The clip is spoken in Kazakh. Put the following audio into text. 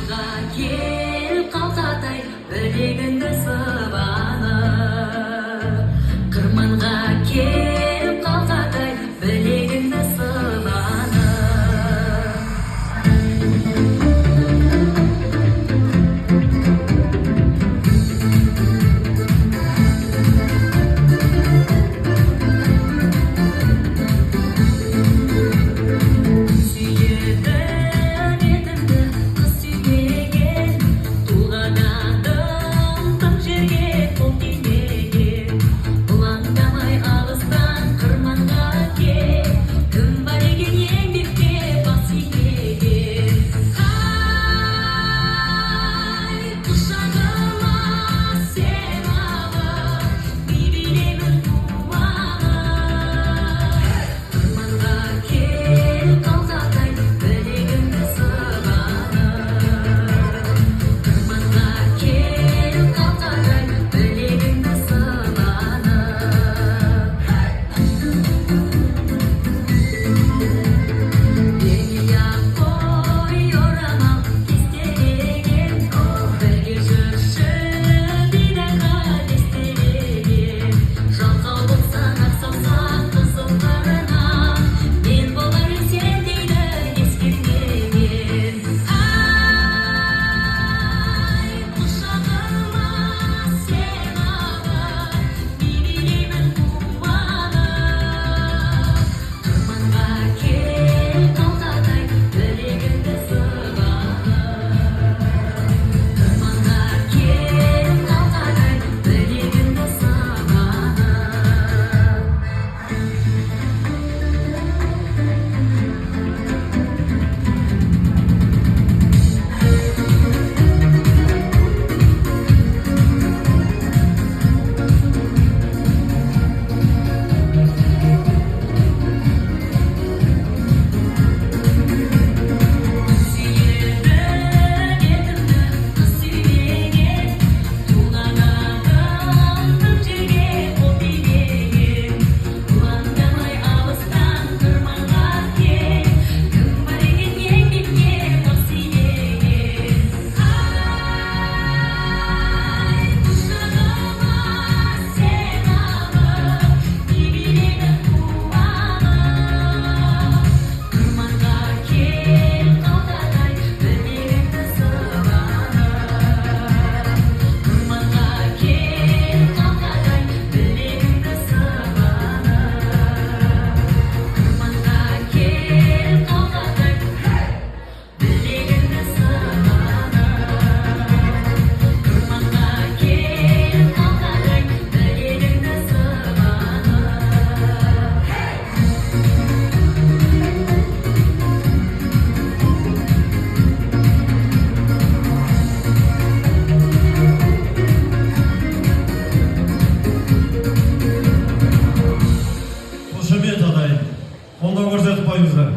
Қырманға кел, қалқатай, білегіңді сыбанып. Қырманға кел, қалқатай, білегіңді сыбанып. Сүйеді бетімді қыз сүймеген, туған адам тым жерге қол тимеген. Бұлаңдамай алыстан қырманға кел, кім бар екен еңбекке бас имеген? Ай, құшағыма сен алып, би билеймін қуанып. Қырманға кел, қалқатай, білегіңді сыбанып. Қырманға кел, қалқатай, білегіңді сыбанып. Бермей-ақ қой орамал кестелеген, бірге жүрші бидайға дестелеген. Жалқау болсаң, ақ саусақ қызыл қырына, мен болар сен дейді ескермеген. Ай, құшағыма сен алып, би билеймін қуанып. Қырманға кел, қалқатай, білегіңді сыбанып. Қырманға кел, қалқатай, білегіңді сыбанып. Сүйеді бетімді қыз сүймеген, туған адам тым жерге қол тимеген. Бұлаңдамай алыстан қырманға кел, кім бар екен еңбекке бас имеген? Ай, құшағыма сен алып, би билеймін қуанып. Қырманға кел, қалқатай, білегіңді сыбанып. Қырманға кел, қалқатай, білегіңді сыбанып. Қырманға кел, қалқатай, білегіңді сыбанып. Қырманға кел, қалқатай, білегіңді сыбанып. Қошемет, ағайын, қолдау көрсетіп қойыңыздар.